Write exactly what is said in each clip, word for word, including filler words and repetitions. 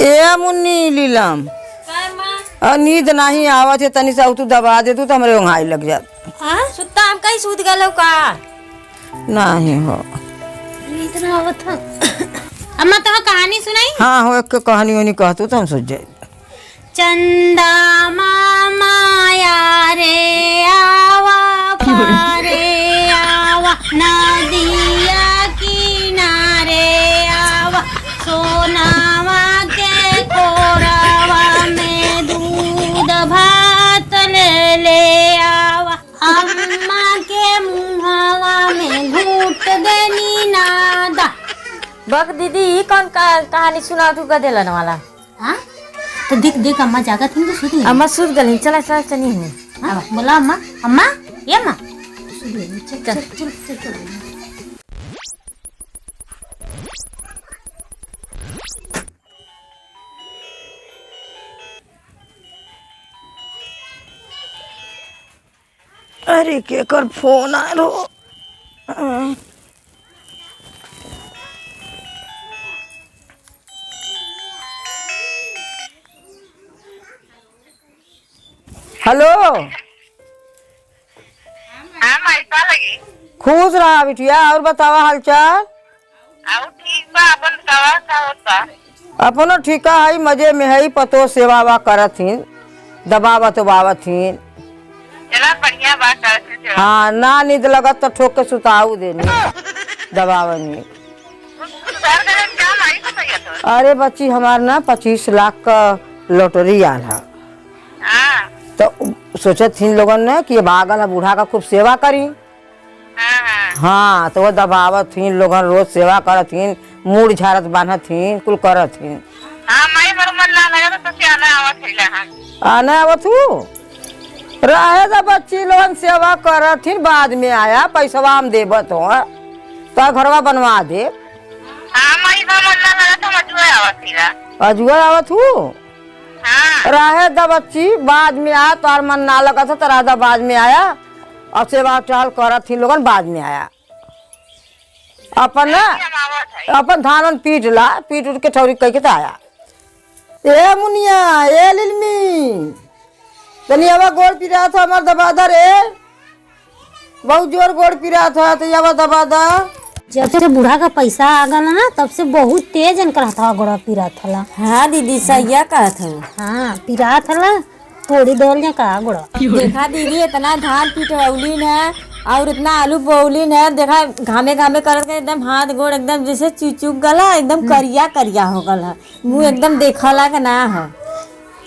ए मुन्नी लीलम, का माँ? और नींद नाही आवत है, तनी सा तू दबा दे तू तो हमरे ओंघाई लग जात। हाँ? सुत्ता हम कहीं सूत गलो का? नाही हो। नींद ना आवत है। अम्मा, तो कहानी सुनाई? हाँ हो, एक कहानी वहानी कह तू तो हम सोच जाए। चंदा मामा या रे आवा, पारे आवा, नदिया किनारे आवा, सोनावा के कोरवा में दूध भात ले ले आवा, अम्मा के मुहावा में घूट देनी नादा। बक दीदी, ई कौन का-, कहानी सुनावत हू गदेलन वाला? हाँ? तो देख, देख, अम्मा जागत हन तो सुत गई। अम्मा सुत गई, चला, चला, चली हन। हाँ, बोला अम्मा, अम्मा, ए अम्मा। सुत गई, चल, चल। चल, चल, चल, चल। अरे, केकर फोन आयल हो? हेलो। हाँ, माई, का लगी? खुश रहा बिटिया, और बतावा हालचाल? आऊ ठीक बा, अपन बतावा, का होत बा? अपनो ठीका है, मजे में है, पतो सेवा वा करत हिन, दबावत उबावत हिन। चला, बढ़िया बा, करत हिन सेवा। हाँ, ना नींद लगत तो ठोक के सुताऊ देनी, दबावनी। सुधार करे का माई बताइए तो। अरे बच्ची, हमार ना पच्चीस लाख का लॉटरी आल है। हाँ। तो सोचत हिन लोगन ने कि अब आगल है बूढ़ा का खूब सेवा करी। हाँ, हाँ। हाँ, तो वो दबावत हिन, लोगन रोज सेवा करत हिन, मूड़ झारत बान्हत हिन, कुल करत हिन। हाँ, माई, मोर मन ना लगा तो तोसे आना आवत हिला हम। आना आवत हू? रहे द बच्ची लोगन सेवा करत हिन, बाद में आया, पैसवा हम देबत हो, तो घरवा बनवा दे। हाँ, माई, मोर मन ना लगा तो हम अजुआ आवत हिला। अजुआ आवत हू? हाँ। रहे द बच्ची, बाद में आ, तोहर मन ना लगत है, तो रहे द बाद में आया। अब सेवा टहल करत ही लोगन बाद में आया। अपन ना, नहीं, हम आवत है। अपन धानन पीट ला, पीट उठ के ठौरी कह के तो आया। ए मुनिया, ए लिलमी, तनी आवा गोड़ पिरात है हमार दबादा रे। बहुत जोर गोड़ पिरात है, तो आवा दबादा। जब से बूढ़ा का पैसा आ गल ना, तब से बहुत तेज इनकर हथवा गोड़वा पिरात हला। हाँ दीदी, सहिया कहत हऊ। हाँ, पिरात हला, तोड़ी देवल जा का गोड़वा। देखा दीदी, इतना धान पिटवौली न और इतना आलू बोवली न, देखा घामे घामे करत के एकदम हाथ गोड़ एकदम जैसे चुचुक गला, एकदम हम्म। करिया करिया हो गला, मुँह एकदम देखला के ना हो।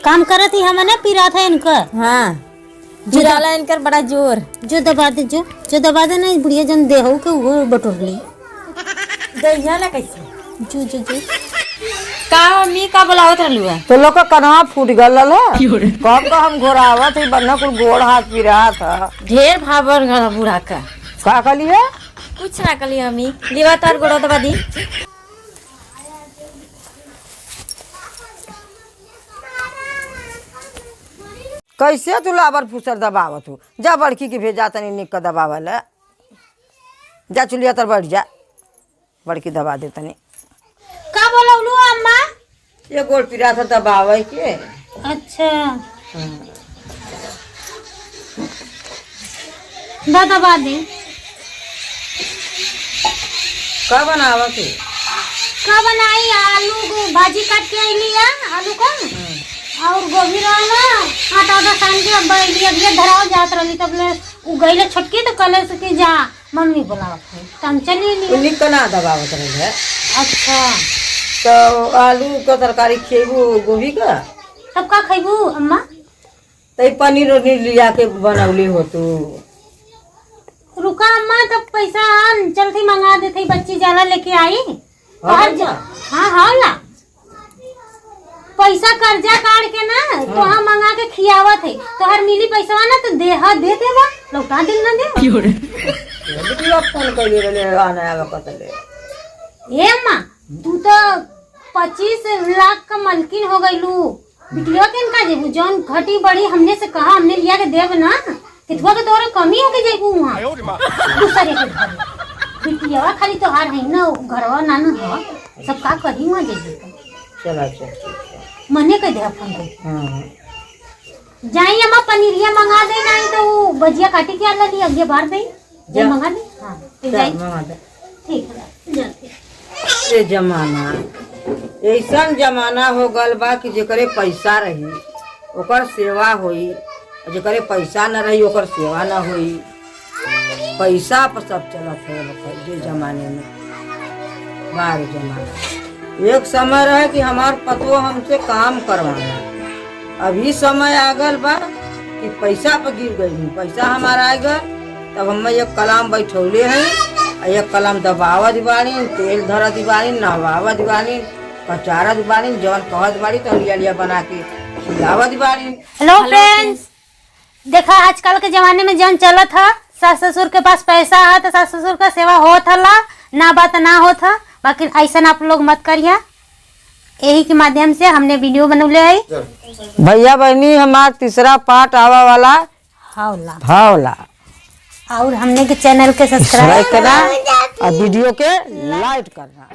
काम करत ही हमने पिरात है इनकर। हाँ। जो पिराला दब-, इनकर बड़ा जोर। जो दबा दे, जो, जो दबा दे ना, बुढ़िया जन देहू के वो बटोर ली। दहिया ला कैसे? जो, जो, जो। का मम्मी का बोलावत रहलू है? तो लोग का कनवा फूट गल है। क्यों रे? कब का हम घोरावत ही, बन्ना कुल गोड़ हाथ पिरात है। ढेर भाव बढ़ गल बूढ़ा का। का कहली है? कुछ ना कहली मम्मी। लेवा तार गोड़ दबा दी। कैसे तू लाबर फुसर दबावत हो? जा बड़की के भेजा तनी निक के दबावे ले। जा चुलिया तर बैठ जा, बड़की दबा दे तनी। का बोलौलू अम्मा? ये गोड़ पीरा था दबावे के। अच्छा। हाँ। दा दबा दे। का बनावा तू? का बनाई? आलू को भाजी काट के अइली है, आलू का। हम्म। और गोभी रहला, आटा उटा सान के अब अइली, अब ये धराव जात रहली, तब ले उ गइले छोटकी तो कहले से कि जा मम्मी बोलावत है, तो हम चली ली। उन्हीं का ना दबावत रहे। अच्छा। तो आलू का तरकारी खेबू, गोभी का? तब का खइबू अम्मा? तो ई पनीर उनीर लिया के बनौली हो तू। रुका अम्मा, तब पैसा आन, चलती मंगा देते, बच्ची जाला लेके आई। हाँ, तोहर बच्चा। ज-, हाँ, हाँ ला। पैसा कर्जा काढ़ के ना, हाँ। तोहा मंगा के खियावत है। तोहर मिली पैसवा ना, तो देहा दे देवा, लौटा दे ना दे। क्यों रे? ये बिटिया फोन कइले रहले, आना आवा कतले। ए अम्मा, तू तो पच्चीस लाख का मलकिन हो गइलू। बिटिया के इनका जेबू, जौन घटी बढ़ी हमने से कहा, हमने लिया के देब ना। कितवा के तोरे कमी है के जेबू वहाँ। दूसरे के घर। बिटिया खाली तोहार है ना, घरवा ना ना हो। सब का करी वहाँ जेबू तो। चला, चल, चल, चल। मने कह दे अपन को। हाँ। जाई अम्मा, पनीरिया मंगा दे, नहीं तो वो भजिया काटी के आला ली, अगले बार दे। जा। जा मंगा दे। हाँ, तो जा, जाई। मंगा दे। ठीक है, जा, ठीक। ये जमाना, ऐसन जमाना हो गल बा कि जेकरे पैसा रही, ओकर सेवा होई, जेकरे पैसा न रही, ओकर सेवा न होई। पैसा पर सब चलत है लोग के जमाने में। बार जमाना। एक समय रहे कि हमार पतोह हमसे काम करवाना। अभी समय आ गल बा कि पैसा पर गिर गई। पैसा हमारा आ गल, तब हम एक कलाम बैठौले हैं, आ एक कलाम दबावत बाड़ी, तेल धरत बाड़ी, नहवावत बाड़ी, कचारत बाड़ी, जवन कहत बाड़ी, तो लिया लिया बना के खिलावत बाड़ी। Hello friends, देखा, आजकल के जमाने में जौन चलत ह, सास ससुर के पास पैसा ह तो सास ससुर का सेवा होत हला, ना बा त ना होत ह, बाकी ऐसन आप लोग मत करिया। यही के माध्यम से हमने video बनौले है। भैया बहनी, हमार तीसरा part आवा वाला हौला। हौला। और हमने के channel के subscribe subscribe करना और video के like करना।